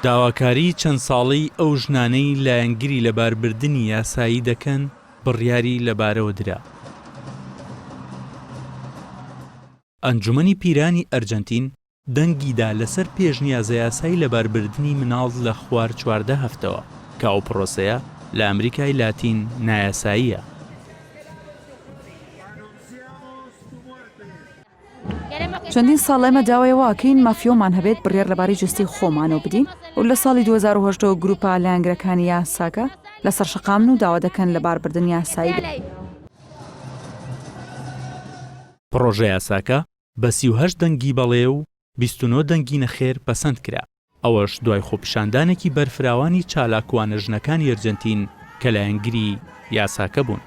داواکاریی چەند ساڵەی ئەو ژنانەی لایەنگری لەباربردنی یاسایی دەکەن بڕیاری لەبارەوە درا. ئەنجومەنی پیرانی ئەرجەنتین دەنگی دا لەسەر پێشنیازەیاسای لەباربردنی مناڵ لە خوار 14 هەفتەوە، کە ئەو پرۆسەیە لە ئەمریکای لاتین نایاساییە. چەندین ساڵە ئێمە داوای ئەوە ئەکەین مافی ئەومان هەبێت بڕیار لەبارەی جەستەی خۆمانەوە بدەین و لە ساڵی 2018 ەوە گروپە لایەنگرەکانی یاساکە لەسەر شەقامن و داوا دەکەن لەباربردن یاسایی بێت. پڕۆژەیاساکە بە 38 دەنگی بەڵێ و 29 دەنگی نەخێر پەسەند کرا. ئەوەش دوای خۆپیشاندانێکی بەرفراوانی چالاکوانە ژنەکانی ئەرجەنتین کە لایەنگری یاساکە بوون.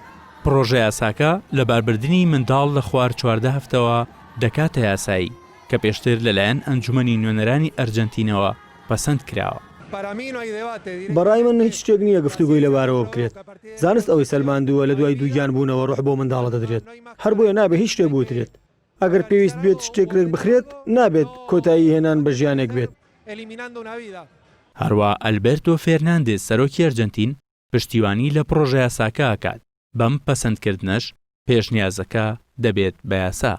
پڕۆژەیاساکە لەباربردنی منداڵ لە خوار 14 هەفتەوە دەکاتە یاسایی، کە پێشتر لەلایەن ئەنجومەنی نوێنەرانی ئەرجەنتینەوە پەسەند کراوە. بەڕای من هیچ شتێک نییە گفتوگۆی لەبارەوە بکرێت. زانست ئەوەی سەلماندووە لە دوای دووگیانبوونەوە ڕۆح بەو منداڵە دەدرێت. هەر بۆیە نابێت هیچ شتێک بوترێت. ئەگەر پێویست بێت شتێک رێکبخرێت، نابێت کۆتایی هێنان بە ژیانێک بێت. هەروا ئەلبێرتۆ فێرناندێز سەرۆکی ئەرجەنتین پشتیوانی لە پڕۆژەیاساکە ئەکات، بەم پەسەندکردنەش پێشنیازەکە دەبێت بە یاسا.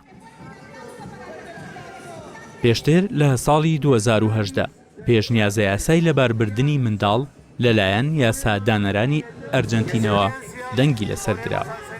پێشتر لە ساڵی 2018 پێشنیازەیاسای لەباربردنی منداڵ لەلایەن یاسادانەرانی ئەرجەنتینەوە دەنگی لەسەر دراوە.